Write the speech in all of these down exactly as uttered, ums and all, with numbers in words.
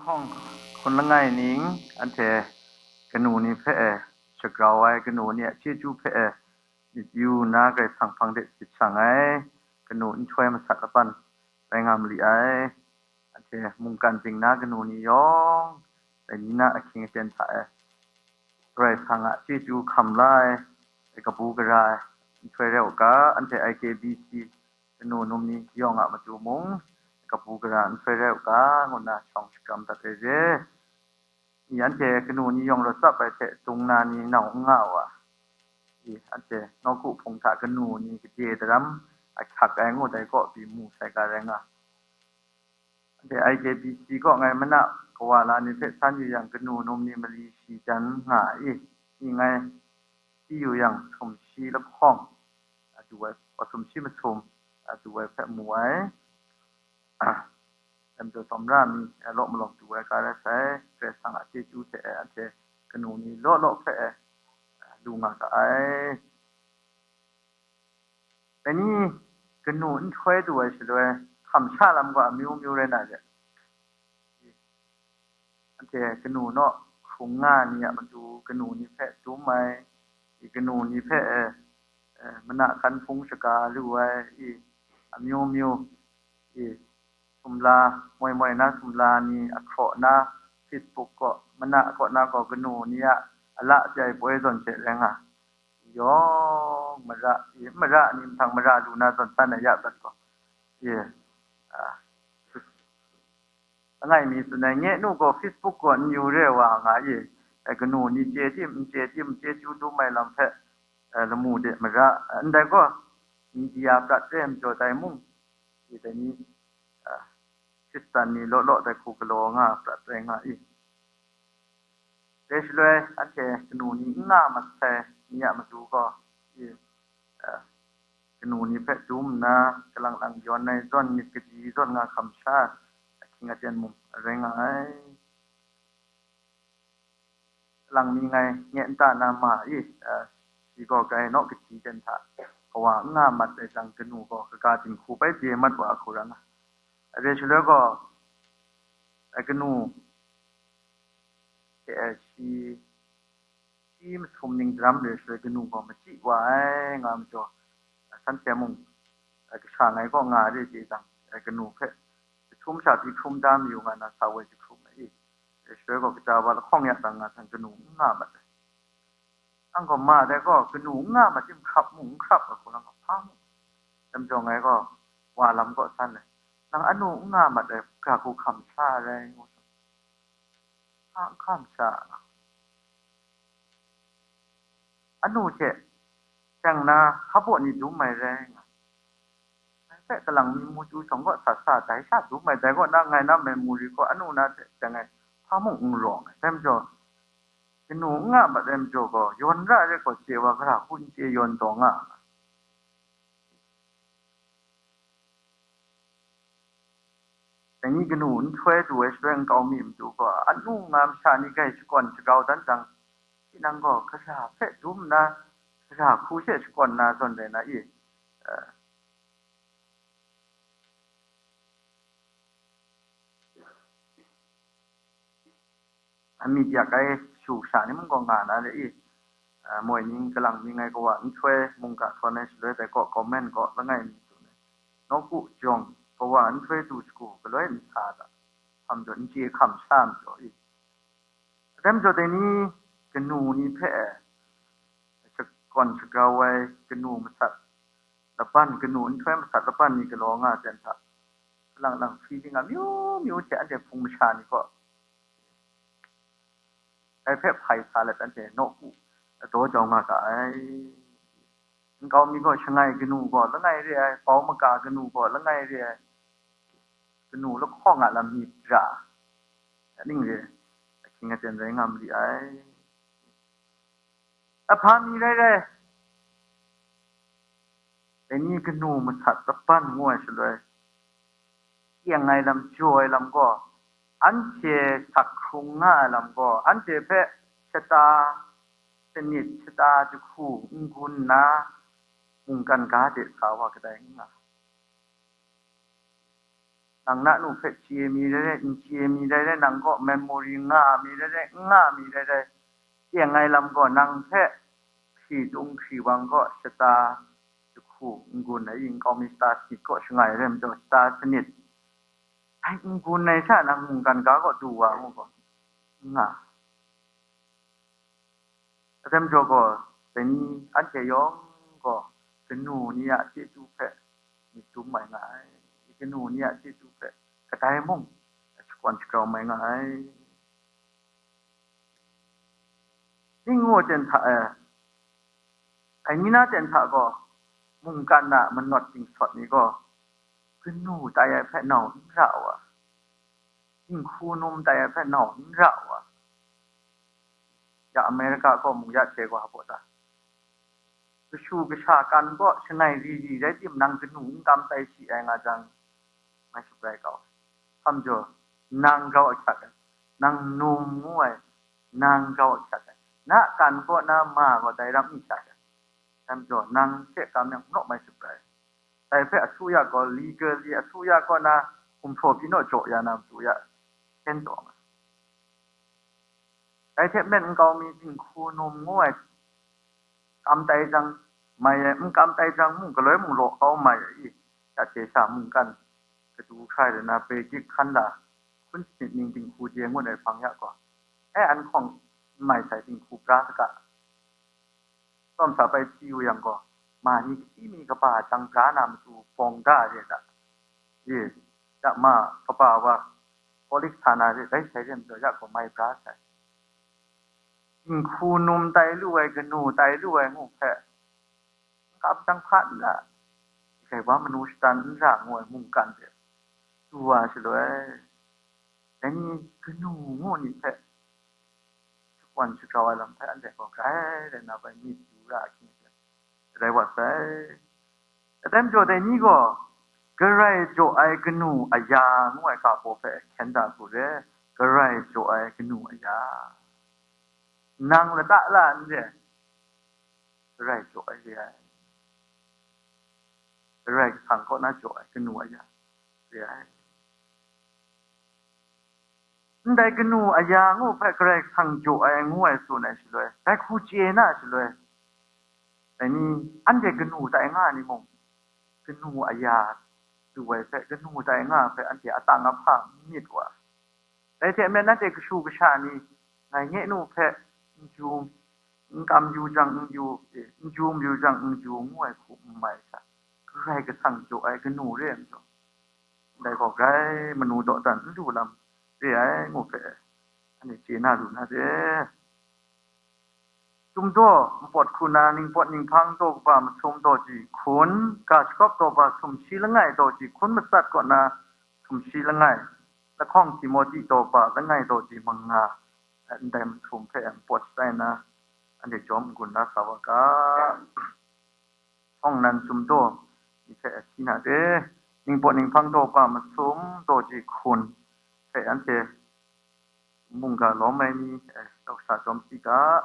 Hkawng hkun langai ning, anhte kanu ni hpe e shagrau ai, kanu ni a chyeju hpe e myit yu nna, Karai Kasang hpang de myit shang ai kanu nhtoi masat laban rai nga ma li ai. Anhte mungkan ting na kanu ni yawng, dai ni na ahkying aten hta e Karai Kasang a chyeju hkam la ai, kabu gara ai nhtoi rai u ga, anhte I K B C kanu num ni yawng a matu mung kabu gara nhtoi rai u ga, ngu nna shawng shakram dat ai re. I, anhte kanu ni yawng rawt tsap ai hte dung na ni nau n nga wa. I, anhte nawku hpung hta kanu ni gade daram ahkyak ai ngu dai kaw pyi mu sai ga rai nga. Anhte I K B C kaw ngai mana kawa la ni hpe san yu yang, kanu num ni mali shi jan nga i, i ngai si yu yang, sumshi lahkawng a du ai, a sumshi masum a du ai hpe mu ai. Lam jaw tsawmra mi, eh, law malawng du ai ga rai sai, Karai Kasang a chyeju hte e, anhte kanu ni law law hpe e, lu nga ga ai. Dai ni kanu nhtoi du ai shaloi, hkam sha lam gaw amyu myu rai na re. Anhte kanu naw hkrung nga ni a matu, kanu ni hpe dum ai, i kanu ni hpe, eh, eh, mana hkan hpung shaga lu ai, i amyu myu, i sumla, moi moi na sumla ni ahkraw na, Facebook kaw, mana kaw na gaw kanu ni a ala chyai poi zawn hte rai nga, yawng mara, i mara ni mahtang mara lu na zawn san ai ya dat gaw, i, a, langai mi tsun ai, nye nu gaw Facebook gaw n yu re wa nga i, e, kanu ni chye tim, n chye tim, chyeju dum ai lam hpe, e, lamu de mara, e, ndai gaw, media prat re ai majaw dai mung, i dai ni, e, Hkristan ni law law dai hku galaw nga prat rai nga i. Dai shaloi, anhte kanu ni n nga mat sai ni a matu gaw, i, e, kanu ni hpe dum nna, kalang lang yawn ai zawn, myit kaji zawn nga hkam sha, ahkying aten mung rai nga ai. Kalang mi ngai nye nta na ma i, e, shi gaw grai naw kaji ten hta kawa n nga mat ai jang, kanu gaw kaga dinghku bai de mat wa hku ran nga. Dai shaloi gaw, e, kanu hte, e, shi, shi masum ning daram re shaloi, kanu gaw machyi wa ai nga majaw, shanhte mung, e, kasha ngai kaw nga re chye jang, e, kanu hpe jahtum sha pyi hkrum da mayu nga na sa woi jahkrum ai i, e, shaloi gaw kaja wa lahkawng ya dang nga jang, kanu n nga mat ai. Nang gaw ma dai gaw, kanu n nga mat tim hkrap mung n hkrap ai hku nang gaw hpa mu? Dai majaw ngai gaw wa lam kaw san ai, nang anu n nga mat ai, gara hku hkam sha ai rai ngu hpa n hkam sha nga. Anu hte teng na hkabaw ni dum ai rai nga. Ngai hpe kalang mi mu chyu shawng kaw sa sa dai sha dum ai, dai kaw na ngai na memory kaw anu na hte teng ai hpa mung n rawng ai. Dai majaw, kanu n nga mat ai majaw gaw, yawn ra ai rai gaw, chye wa gara hku n chye yawn taw nga. Dai ni kanu nhtoi du ai shaloi nkau mi matu gaw, anu nga masha ni grai shakawn shagrau dan jang, tinang gaw gara hpe dum nna, gara hku she shakawn na zawn rai na i? Eh, a myit yak ai shu sha ni mung gaw nga na re i, a, moi ning kalang mi ngai kawa nhtoi mungga htawn ai shaloi dai kaw comment kaw langai mi tsun ai. Nawku jawng kawa nhtoi du shagu galoi n sa da, hkam jaw n chye hkam sha majaw i. Dai majaw dai ni kanu ni hpe shakawn shagrau ai kanu masat laban, kanu nhtoi masat laban ni galaw nga ten hta, lang lang feeling amyu myu hte anhte hpung masha ni kaw dai hpe hpai sa let anhte nawku daw jau nga ga ai. Nkau mi gaw shangai kanu gaw langai re ai, pau maka kanu gaw langai re ai, kanu lahkawng a lam myit ra, aning re, ahkying aten rai nga ma li ai. Ahpa mi rai rai, dai ni kanu masat laban ngu ai shaloi, kyeng ai lam, jaw ai lam gaw, anhte sak hkrung nga ai lam gaw, anhte hpe shata, shanit shata jahku n gun nna, mungkan ga de sa wa kadai n nga. Nang na nu hpe chye mi rai rai, n chye mi rai rai, nang kaw memory nga mi rai rai, n nga mi rai rai, teng ai lam gaw nang hpe hkri tung hkri wang kaw shata jahku n-gun ai, nkau mi shata sanit kaw shangai ai rai majaw, shata sanit ai n-gun ai sha nang mungkan ga kaw du wa ngu gaw, n nga. Atem jaw gaw, dai ni anhte yawng gaw kanu ni a chyeju hpe myit dum mai nga ai, kanu ni a chyeju hpe kadai mung shakawn shagrau mai nga ai. Ning ngu ten hta e, ai ni na ten hta gaw, mungkan a manawt dingsawt ni gaw, kanu tai ai hpe nau n ra wa, dinghku num tai ai hpe nau n ra wa. Ya America kaw mung ya hte gaw hpa ta? Kashu kasha kan gaw shangai ri ri rai timung, nang kanu n kam tai si ai nga jang, mai shabrai kau. Hkam jaw, nang grau ahkyak ai, nang num ngu ai, nang grau ahkyak ai, na kan kaw na ma gaw dai ram n hkyak ai. Hkam jaw, nang hte kam yang naw mai shabrai. Dai hpe asuya gaw, legally asuya kaw na gumhpraw pyi naw jaw ya na matu ya, hkyen taw nga. Dai hte maren nkau mi dinghku num ngu ai, kam tai jang mai ai, n kam tai jang mung galoi mung law kau mai ai i, ya hte sha mungkan kadu hkrai de na, Bedik hkan la, hkun sanit ning dinghku je ngut ai hpang ya gaw, e an hkawng n mai sai dinghku bra saga. Tsawm sa bai si wu yang gaw, ma ni kachyi mi kaba jang bra na matu bawng da re da. Ye, ya ma kaba wa, kawlik sa na re, bai sai re majaw ya gaw mai bra sai. Dinghku num tai lu ai, kanu tai lu ai ngu hpe, n kap jang hpa n ra, dai wa manu shatan n ra ngu ai mungkan hte du wa shaloi, dai ni kanu ngu ni hpe shakawn shagrau ai lam hpe anhte gaw grai rai na bai myit yu ra ahkying hte rai wa sai. Atem jaw dai ni gaw, Karai jaw ai kanu aya ngu ai ga baw hpe hkyen da hku re, Karai jaw ai kanu aya. Nang lata la n re, Karai jaw ai re ai. Karai Kasang kaw na jaw ai kanu aya re ai. Ndai kanu aya ngu hpe Karai Kasang jaw ai ngu ai tsun ai shaloi, dai hku chye na shaloi, dai ni anhte kanu tai nga ni mung, kanu aya du ai hpe, kanu tai nga hpe anhte atang ahpa n myit wa. Dai hte maren anhte kashu kasha ni, ngai nye nu hpe n ju, n kam yu jang n yu, e, n ju mayu jang n ju ngu ai hku n mai sha, Karai Kasang jaw ai kanu re ai majaw, ndai gaw grai manu dawdan n lu lam re ai ngu hpe, anhte chye na lu na de. Sumdaw npawt hku na, ningpawt ninghpang daw kaba masum daw ji hkun, ga shagawp daw ba sumshi langai daw ji hkun matsat kaw na sumshi langai, lahkawng Timohti daw ba langai daw ji manga, ndai masum hpe npawt shatai na, anhte jawm n-gun la sa wa ga. Shawng nnan sumdaw ni hpe si na de, ningpawt ninghpang daw ba masum daw ji hkun hpe anhte mungga lawm ai ni, eh, daw sa jawm si ga.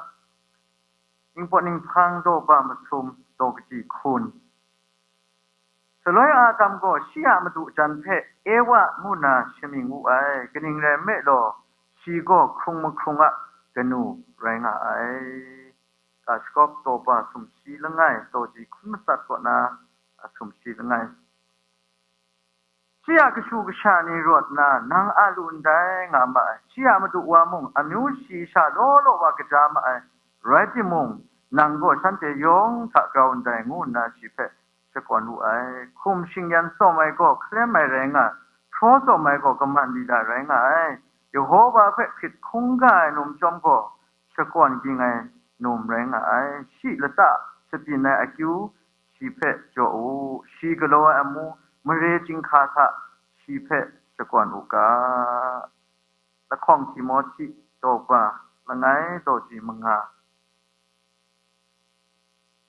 Ningpawt ninghpang daw ba masum daw kaji hkun. Shaloi Adam gaw shi a madu jan hpe Ewa ngu nna shamying wu ai, kaning rai nme law, shi gaw hkrung mahkrung a kanu rai nga ai. Ga shagawp daw ba sumshi langai daw ji hkun matsat kaw na, a sumshi langai. Shi a kashu kasha ni rawt nna, nang a lu ndai nga ma ai, shi a madu wa mung, amyu shayi sha law law wa kaja ma ai, rai timung, nang gaw shanhte yawng hta grau ndai, ngu nna shi hpe shakawn wu ai. Hkum shingyan tsawm ai gaw hkalem ai rai nga ai, hpraw tsawm ai gaw kaman lila rai nga ai. Yehova hpe hkrit hkungga ai num chyawm gaw, shakawn ging ai num rai nga ai. Shi lata shabyin ai akyu shi hpe jaw u, shi galaw ai amu mare chyinghka hta shi hpe shakawn u ga. Lahkawng Timohti daw ba langai daw ji manga.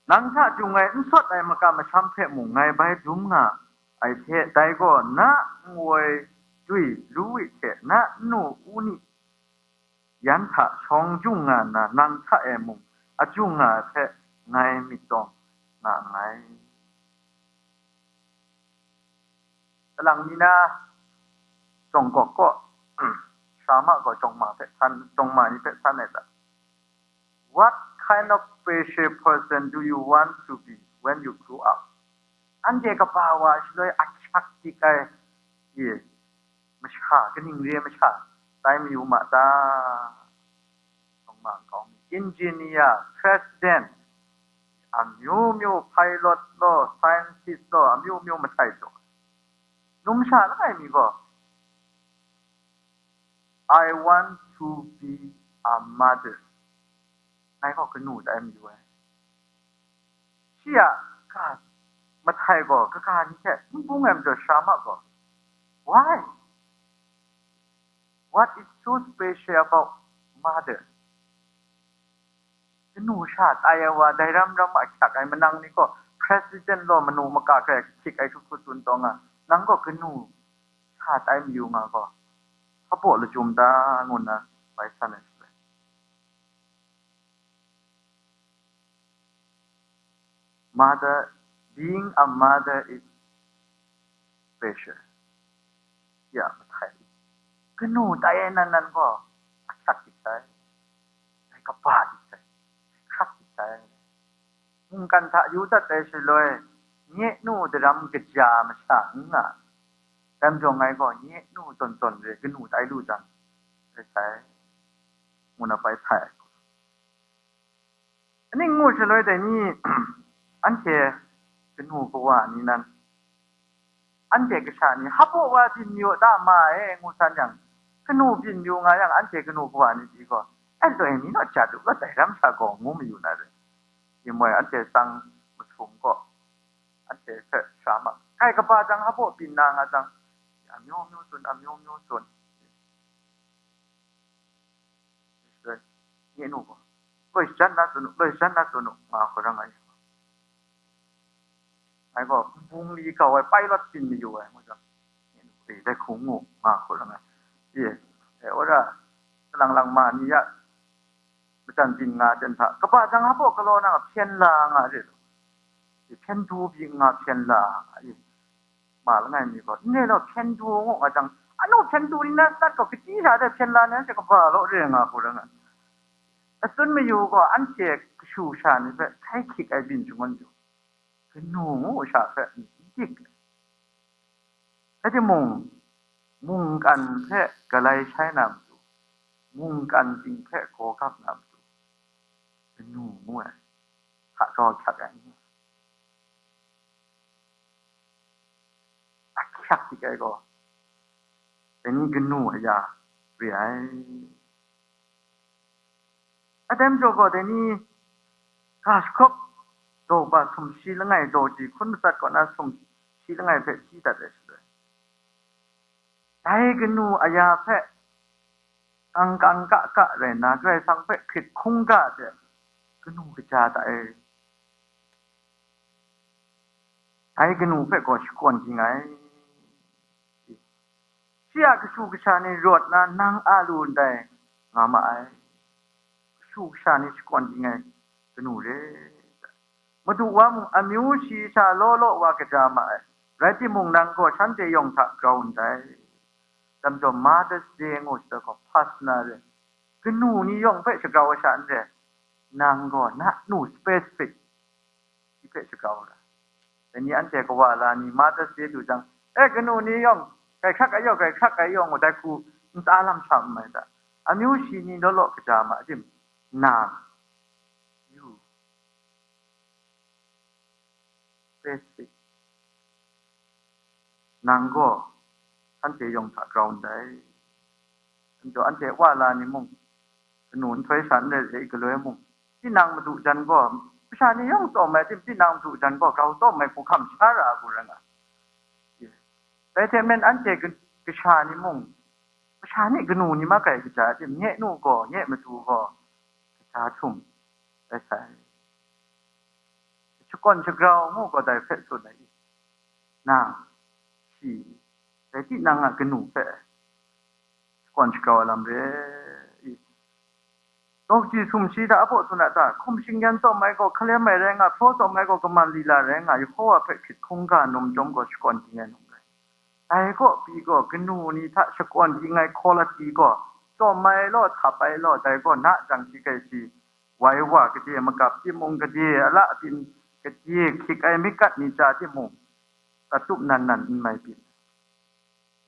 Nang hta jung ai n sawt ai makam masham hpe mung ngai bai dum nga ai hte, dai gaw na nwoi dwi lu wi hte na nnu u ni yan hta shawng jung nga nna, nang hta e mung a jung nga ai hpe ngai myit tawng nga nngai. Salang mi na, Jawng kawk kaw, Sharma gaw jawng ma hpe san, jawng ma ni hpe san ai ta? What kind of special person do you want to be when you grow up? Anhte kaba wa shaloi ahkyak dik ai, ye, masha, kaning re ai masha tai mayu ma ta? Jawng ma nkau mi, engineer, president, amyu myu, pilot law, scientist law, amyu myu mahtai jaw. Numsha langai mi gaw, "I want to be a mother." Ngai gaw kanu tai mayu ai. Shi a ga mahtai gaw kaga ni hte n bung ai majaw, Sharma gaw, "Why? What is so special about mother?" Kanu sha tai ai wa, dai ram ram a ahkyak ai manang ni gaw, president law manu maka hkrai ahkyik ai hkrit hkrit tsun taw nga, nang gaw kanu sha tai mayu nga gaw, hpa baw lachyum ta, ngu nna bai san ai shaloi, mother, being a mother is special. Ya, mahtai. Kanu tai ai nan nan gaw, ahkyak dik sai, dai kaba dik sai, hkrak dik sai. Mungkan hta yu dat ai shaloi, nye nu daram kaja masha n nga, dai majaw ngai gaw nye nu tawn tawn re, kanu tai lu jang, rai sai, ngu na bai htai. Aning ngu shaloi dai ni, anhte kanu kawa ni nan, anhte kasha ni, "Hpa baw wa byin yu ta ma e," ngu san yang, kanu byin yu nga yang, anhte kanu kawa ni pyi gaw, "Ai loi mi naw jat u law, dai ram sha gaw," ngu mayu na re. Timoi anhte tsang masum gaw, anhte hpe sha ma, kai kaba jang hpa baw byin na nga jang, amyu myu tsun, amyu myu tsun. Nye nu gaw, "Loi jan na tsun u, loi jan na tsun u," nga hkoi ra nga yang, ngai gaw nbung li kau ai pilot byin mayu ai, ngu jang, nye nu gaw, "E, dai hku ngu," nga hkoi ra nga. Ye, e, ora, salang lang ma ni ya majan byin nga ten hta, kaba jang hpa baw galaw na hpyen la nga re, hpyen du byin nga hpyen la, e, ma langai mi gaw, "N re law, hpyen du," ngu nga jang, "Anu hpyen du ni na sat gaw, kachyi sha de hpyen la ni, anhte kaba law re nga," hku ra nga. Atsun mayu gaw, anhte kashu kasha ni hpe hkai hkyik ai byin shangun yu, kanu ngu sha hpe n dik. Rai timung, mungkan hpe galai shai na matu, mungkan ting hpe gaw gap na matu, kanu ngu ai, hka grau hkyak ai n nga. Ahkyak dik ai gaw, dai ni kanu aya re ai. Atem jaw gaw, dai ni ga shakawp daw ba sumshi langai daw ji hkun matsat kaw na sumshi langai hpe hti dat ai shaloi, dai kanu aya hpe kang kang ka ka rai nna, Karai Kasang hpe hkrit hkungga de kanu kaja ta e. Dai kanu hpe gaw shakawn ging ai. Shi a kashu kasha ni rawt na nang a lu ndai nga ma ai. Kashu kasha ni shakawn ging ai kanu re. Madu wa mung amyu shi sha law law wa kaja ma ai, rai timung, nang gaw shanhte yawng hta grau ndai. Dai majaw, Mother's Day ngu shi gaw, personal re. Kanu ni yawng hpe shagrau ai sha n re, nang gaw na nu specific shi hpe shagrau ai. Dai ni anhte kawa la ni, Mother's Day du jang, "E, kanu ni yawng, grai hkrak ai yaw, grai hkrak ai yaw," ngu dai hku ntsa lam sha n mai ta? Amyu shi ni law law kaja ma tim, nang, you, specific, nang gaw shanhte yawng hta grau ndai. Anhte, anhte wa la ni mung, kanu nhtoi sha n rai, e, galoi mung, tinang madu jan gaw, masha ni yawng tsawm ai tim, tinang madu jan gaw grau tsawm ai hku hkam sha ra ai hku rai nga. Dai hte maren anhte ka-, kasha ni mung, masha ni kanu ni ma kai kaja ai tim, nye nu gaw, nye madu gaw, kaja htum rai sai. Shakawn shagrau ngu gaw dai hpe tsun ai i? Nang, shi, dai tinang a kanu hpe shakawn shagrau ai lam re i? Dawk ji sumshi hta a baw tsun a ta? Hkum shingyan tsawm ai gaw hkalem ai rai nga, hpraw tsawm ai gaw kaman lila rai nga, Yehova hpe hkrit hkungga num chyawm gaw shakawn ging ai num rai. Dai gaw pyi gaw, kanu ni hta shakawn di ngai quality gaw, tawm ai law, htap ai law, dai gaw na jang shi kai shi, wai wa gade magap timung, gade ala abyin, gade hkyik ai myit gat ni chya timung, tatup nan nan n mai byin.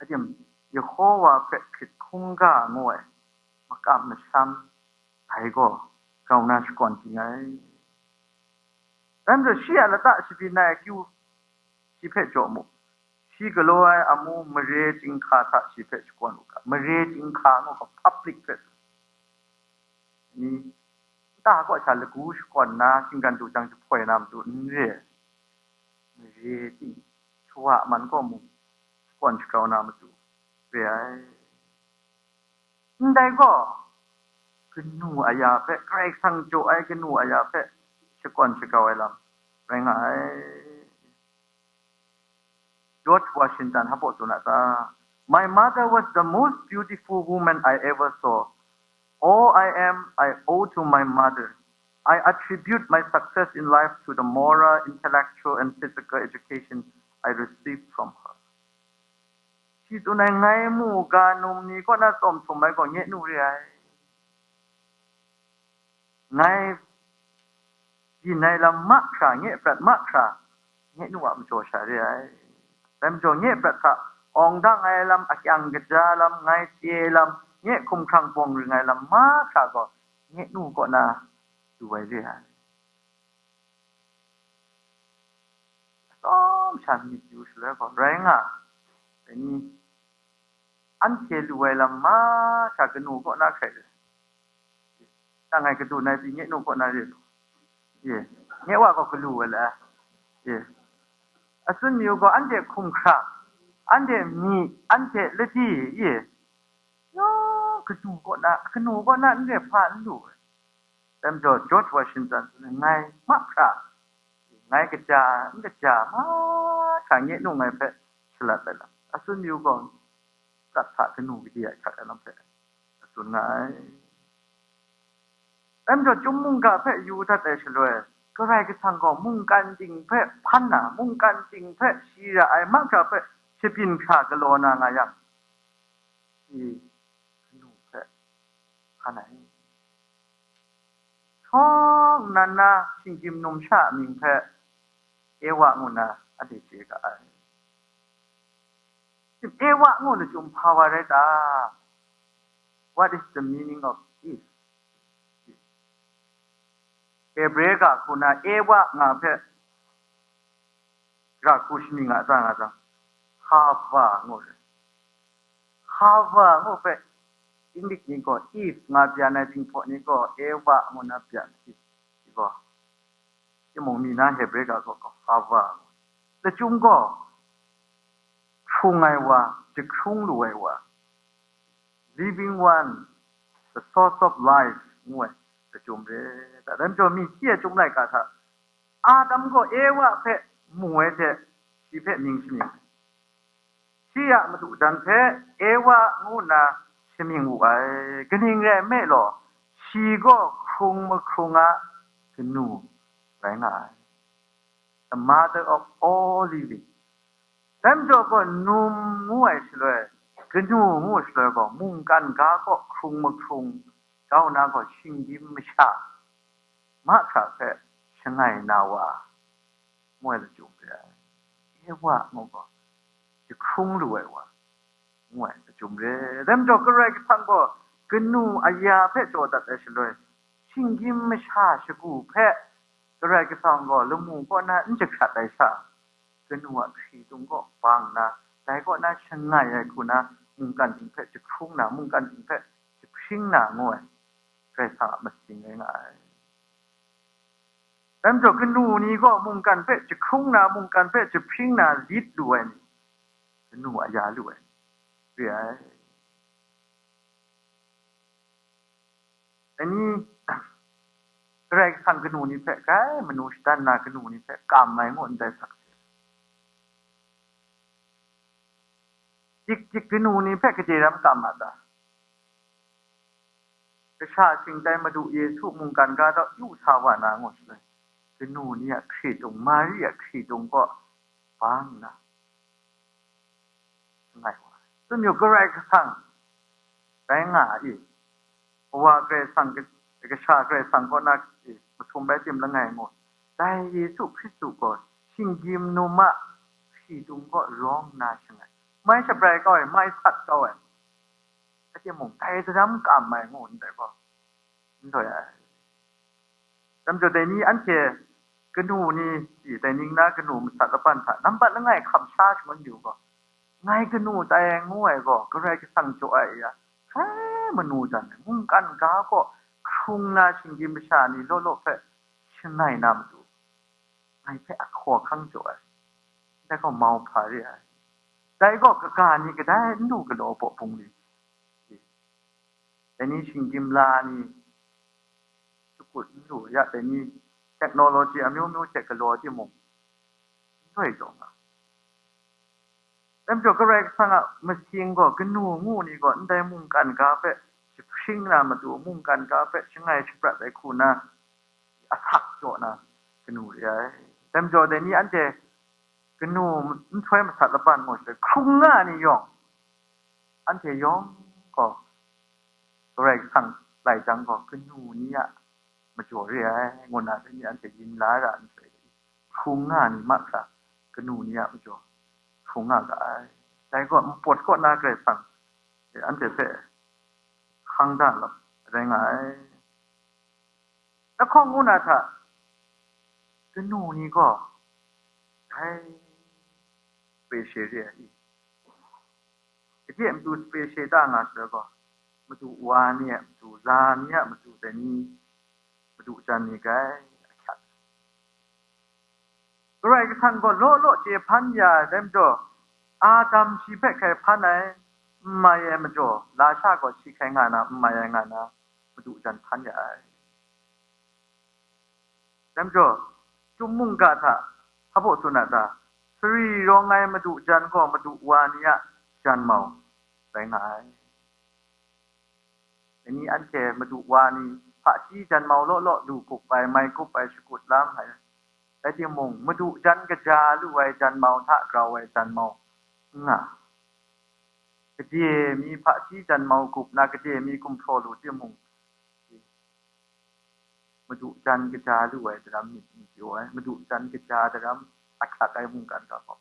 Adim, Yehowa hpe hkrit hkungga ngu ai makam masham, dai gaw grau na shakawn di ai. Dai majaw, shi a lata shabyin ai akyu shi hpe jaw mu. Shi galaw ai amu mare chyinghka hta shi hpe shakawn u ga. Mare chyinghka ngu ga, public hpe. Ni, nta kaw sha lagu shakawn na, shinggan du jang jahpoi na matu n re ai. Mare ting, shawa man kaw mung, shakawn shagrau na matu re ai. Ndai gaw, kanu aya hpe, Karai Kasang jaw ai kanu aya hpe shakawn shagrau ai lam rai nga ai. George Washington hpa tsun a ta? My mother was the most beautiful woman I ever saw. All I am, I owe to my mother. I attribute my success in life to the moral, intellectual, and physical education I received from her. Shi tsun ai, ngai mu ga num ni kaw na tsawm htum ai gaw nye nu re ai. Ngai byin ai lam mahkra, nye prat mahkra, nye nu a majaw sha re ai. Dai majaw, nye prat hta awng dang ai lam, akyang kaja lam, ngai chye ai lam, nye hkumhkrang bawng ring ai lam mahkra gaw, nye nu kaw na du ai re ai. Atsawm sha myit yu shaloi gaw, rai nga ai ni, anhte lu ai lam mahkra kanu kaw na hkrai re. Dang ngai kadun ai pyi, nye nu kaw na re lu. Ye, nye wa gaw galu ai la. Ye, atsun mi u gaw, anhte hkumhkrang, anhte myi, anhte ladi, ye, yawng kadu kaw na, kanu kaw na n re hpa n lu ai. Dai majaw, George Washington tsun ai, ngai mahkra, ngai kaja, n kaja, mahkra nye nu ngai hpe shalat ai lam, atsun mi u gaw, prat hta kanu gade ai hkrat ai lam hpe a tsun nga ai. Dai majaw, chyum mungga hpe yu dat ai shaloi, Karai Kasang gaw mungkan ting hpe hpan na, mungkan ting hpe shi ra ai mahkra hpe shabyin hkra galaw na nga yang, shi kanu hpe hkan ai. Htawng nnan na shinggyim numsha a mying hpe Ewa ngu nna anhte chye ga ai. Ewa ngu lachyum hpa wa rai ta? What is the meaning of Eve? Hebre ga hku na Ewa nga hpe ra hku shamying a tsang a tsang, Hava ngu re. Hava ngu hpe, Inglik ni gaw Eve nga byan ai, Jinghpaw ni gaw Ewa ngu na byan ai, Eve gaw. Timung mi na Hebre ga gaw, gaw Hava ngu. Lachyum gaw, hkrung ai wa, jahkrung lu ai wa, living one, the source of life ngu ai lachyum re. Dai majaw, mi hti ai Chyum laika hta, Adam gaw Ewa hpe mu ai hte, shi hpe mying shamying ai. Shi a madu jan hpe Ewa ngu nna shamying wu ai. Kaning rai nme law, shi gaw hkrung mahkrung a kanu rai nga ai. The mother of all living. Dai majaw gaw, num ngu ai shaloi, kanu ngu ai shaloi gaw, mungkan ga kaw hkrung mahkrung kau na gaw, shinggyim masha mahkra hpe shangai na wa, ngu ai lachyum re ai. Ewa ngu gaw, jahkrung lu ai wa, ngu ai lachyum re. Dai majaw, Karai Kasang gaw kanu aya hpe jaw dat ai shaloi, shinggyim masha shagu hpe Karai Kasang gaw lamu kaw na n jahkrat ai sha, kanu a hkritung kaw bang nna, dai kaw na shangai ai hku na, mungkan ting hpe jahkrung na, mungkan ting hpe jahpring na, ngu ai, Karai Kasang a matsing rai nga ai. Dai majaw, kanu ni gaw mungkan hpe jahkrung na, mungkan hpe jahpring na lit lu ai ni, kanu aya lu ai ni re ai. Dai ni, Karai Kasang kanu ni hpe grai manu shadan na, kanu ni hpe kam ai ngu ndai sakse. Dik dik kanu ni hpe gade ram kam a ta? Kasha shingtai Madu Yesu mungkan ga daw yu sa wa na ngu shaloi, kanu ni a hkritung, Mari a hkritung kaw bang nna, Langai wa. Tsun yu, Karai Kasang rai nga ai. Wa Karai Kasang, Kasha Karai Kasang kaw na masum rai tim langai ngu. Dai Yesu Hkristu gaw shinggyim num a hkritung kaw rawng nna shangai. Mai shabrai kau ai, mai sat kau ai. Rai timung, dai daram kam ai ngu ndai gaw, n doi ai. Dai majaw dai ni anhte kanu ni, i, dai ning na kanu masat laban hta nambat langai hkam sha shangun yu gaw, ngai kanu tai ai ngu ai gaw, Karai Kasang jaw ai ya, hkrai manu jan ai, mungkan ga kaw hkrung na shinggyim masha ni law law hpe shangai na matu, ngai hpe ahkaw ahkang jaw ai, dai gaw mau hpa re ai. Dai gaw kaga ni kadai n lu galaw baw bungli, dai ni shinggyim la ni, shakut n lu ya, dai ni technology amyu myu hte galaw timung, n doi taw nga. Dai majaw Karai Kasang a masing gaw kanu ngu ni gaw ndai mungkan ga hpe jahpring na matu, mungkan ga hpe shangai shaprat ai hku na, asak jaw na kanu re ai. Dai majaw dai ni anhte kanu nhtoi masat laban ngu shaloi, hkrung nga ni yawng, anhte yawng gaw Karai Kasang lai jang gaw kanu ni a majaw re ai, ngu na dai ni anhte yin la ra nhtoi, hkrung nga ni mahkra kanu ni a majaw hkrung nga ga ai. Dai gaw npawt kaw na Karai Kasang anhte hpe hkang da lam rai nga ai. Lahkawng ngu na hta, kanu ni gaw dai special re ai. Gade matu special ta nga shaloi gaw, madu wa ni a matu, la ni a matu, dai ni madu jan ni grai ahkyak. Karai Kasang gaw law law chye hpan ya ai dai majaw, Adam shi hpe hkai hpan ai, n mai ai majaw, lasha gaw shi hkai nga na, n mai ai nga na, madu jan hpan ya ai. Dai majaw, Chyum mungga hta hpa baw tsun a ta? Sari rawng ai madu jan gaw madu wa ni a jan mau rai nga ai. Dai ni anhte madu wa ni hpaji jan mau law law lu gup ai, mai gup ai, shakut lam ai. Rai timung, madu jan kaja lu ai jan mau hta grau ai jan mau n nga. Gade mi hpaji jan mau gup na gade mi gumhpraw lu timung, madu jan kaja lu ai daram myit n pyaw ai, madu jan kaja daram ahkyak ai mungkan ga gaw,